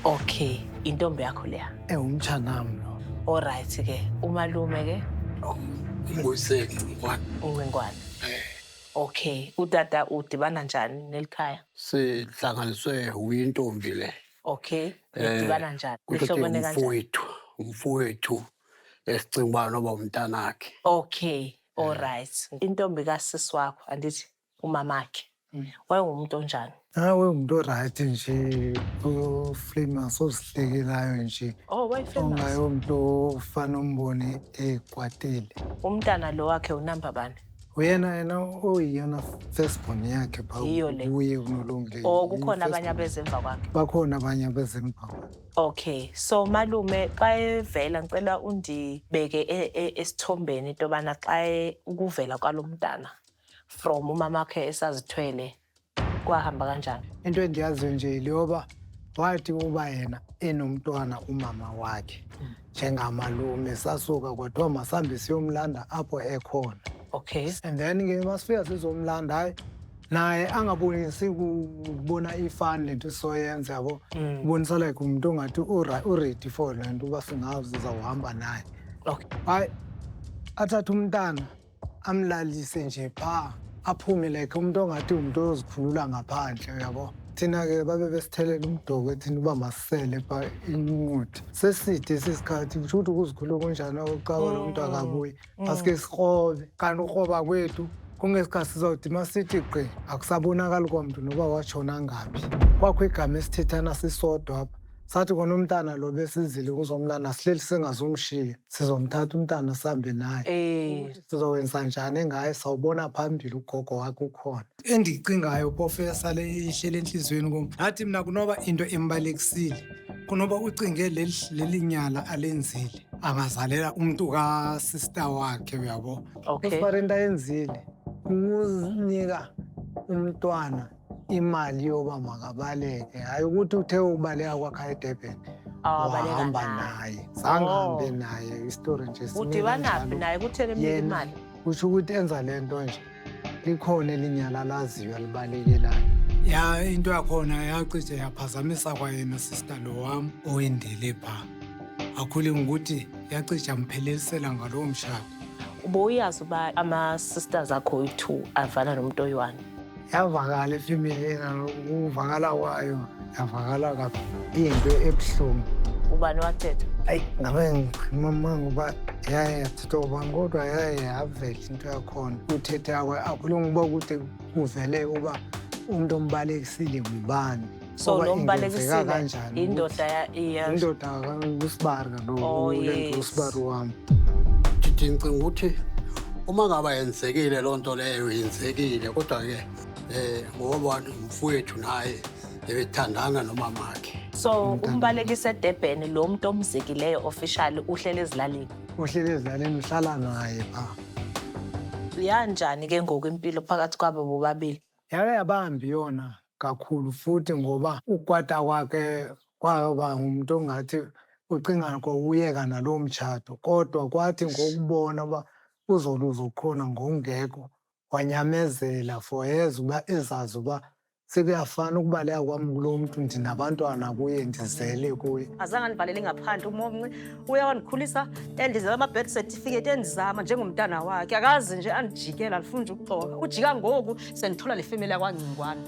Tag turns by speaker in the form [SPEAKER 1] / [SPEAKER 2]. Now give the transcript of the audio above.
[SPEAKER 1] Okay, intombi yakho leya.
[SPEAKER 2] Ewumtshanam lo.
[SPEAKER 1] Alright ke, umalume ke?
[SPEAKER 3] Umbuyiseli Ncingwane.
[SPEAKER 1] UNcingwane. Okay, utata udibana njani nelikhaya?
[SPEAKER 3] Sihlanganiswe uyintombi le.
[SPEAKER 1] Okay, nidibana njani?
[SPEAKER 3] Kusho ukuthi
[SPEAKER 1] Nihlobene kanjani?
[SPEAKER 3] umfowethu, umfowethu esicinga uba noba umntanakhe.
[SPEAKER 1] Okay, alright. Intombi kasisi wakho andithi umamakhe. Wayengumuntu onjani?
[SPEAKER 2] Hayi, umntu o-right nje, o-famous, ozihlekelayo nje.
[SPEAKER 1] Oh, waye-famous.
[SPEAKER 2] Ongayomntu ofana umbone ekwatile.
[SPEAKER 1] Umntana lo wakhe unamba bani?
[SPEAKER 2] Uyena yena oyiyona firstborn yakhe phaa
[SPEAKER 1] Yiyo le.
[SPEAKER 2] kuye uNolungileyo.
[SPEAKER 1] Oh, kukhona abanye abeze emva kwakhe.
[SPEAKER 2] Bakhona abanye abeze emva kwakhe.
[SPEAKER 1] Okay, so malume xa evela ngicela undibeke esithombeni into yobana xa ukuvela kwalo mntana from umamakhe esazithwele kwahamba kanjani?
[SPEAKER 2] Into endiyaziyo nje yile yoba wathi uba yena enomntwana umama wakhe njengamalume, sasuka kwathiwa masihambe siyomlanda apho ekhona. And then ke masifika sizomlanda, hayi naye angabonisi kubona ifani le nto sizoyenza, yabo. Ubonisa like umntu ongathi u-ready for le nto uba singazi sizawuhamba naye. Hayi, athathe umntana amlalise nje phaa, aphume like umntu ongathi umntu ozikhulula ngaphandle, uyabo. Thina ke babe besithelela umdoko ethina uba masisele phaa inqudi. Seside esi sikhathi, kusho ukuthi ukuzikhulula kunjani okokuqala lo mntu akabuyi. Asike sikrobe, kanti ukroba kwethu kungesikhathi sizawuthi masithi gqi akusabonakali kwamntu noba watshona ngaphi. Kwakho igama esithethana sisodwa apha. Sathi kona umntana lo besizile kuzomlanda, sihleli singazumshiya. Sizomthatha umntana sihambe naye. Sizowenza njani ngaye, sawubona phambili ugogo wakhe ukhona. Endiyicingayo phofu esale ihleli entliziyweni kum, ngathi mna kunoba into embalekisile, kunoba ucinge leli nyala alenzile, angazalela umntu kasista wakhe, uyabo. Usibari into ayenzile, ukunika umntwana imali yoba makabaleke. Hayi ukuthi uthe ukubaleka kwakhe eDurban,
[SPEAKER 1] Awabaleka
[SPEAKER 2] wahamba
[SPEAKER 1] naye.
[SPEAKER 2] naye. Zange ahambe naye, isitori nje simile
[SPEAKER 1] Udibana phi
[SPEAKER 2] njalo.
[SPEAKER 1] naye? Kutheni emnika
[SPEAKER 2] Yena
[SPEAKER 1] imali?
[SPEAKER 2] kusho ukuthi enza le nto nje, likhona elinyala alaziyo alibalekelayo. Ya, into yakhona yacishe yaphazamisa kwayena sister lo wam owendele phaa. Akhule ngokuthi yacishe yamphelekisela ngalowo mshado.
[SPEAKER 1] Ubuyazi uba ama-sisters akho oyi-2 avana nomuntu oyi-1?
[SPEAKER 2] Yavakala efemilini, ukuvakala kwayo yavakala kabi, iyinto ebuhlungu.
[SPEAKER 1] Ubani wathetha?
[SPEAKER 2] Ayi, ngabe ngikhuluma ngoba yaye yathethwa ubani, kodwa yaye yavela into yakhona. Uthetha kwayo akhuluma uba kude kuvele uba umuntu ombalekisile ngubani.
[SPEAKER 1] So
[SPEAKER 2] Ngoba
[SPEAKER 1] lo
[SPEAKER 2] ingenzeka
[SPEAKER 1] mbalekisile
[SPEAKER 2] kanjani
[SPEAKER 1] indoda
[SPEAKER 2] indoda usibari kaloku, le nto usibari wami.
[SPEAKER 3] Ndithi ndicinga ukuthi uma ngaba yenzekile loo nto leyo, yenzekile, kodwa-ke ngoba umfowethu naye ebethandana nomamakhe.
[SPEAKER 1] So umbalekise eDurban, lo muntu omzikileyo officially uhlele ezilalini.
[SPEAKER 2] Uhlele ezilalini, uhlala naye phaa.
[SPEAKER 1] Yanjani ke ngoku impilo phakathi kwabo bobabili?
[SPEAKER 2] Yake yabambi yona kakhulu futhi, ngoba ukwata kwakhe kwaba ngumuntu ongathi ucinga kokuyeka nalowo mtshato, kodwa kwathi ngokubona uba uzoluza ukhona ngokungekho, wanyamezela for years uba ezazi uba sekuyafana ukubaleka kwam kulo mntu, ndinabantwana kuye, ndizele kuye.
[SPEAKER 4] Azange andivalele ngaphandle umomnci, uye wandikhulisa endizela ama-birth certificate, endizama njengomntana wakhe. Akazi nje andijikela, andifuni nje ukuxoka. Ujika ngoku sendithola le femeli yakwaNgcingwane.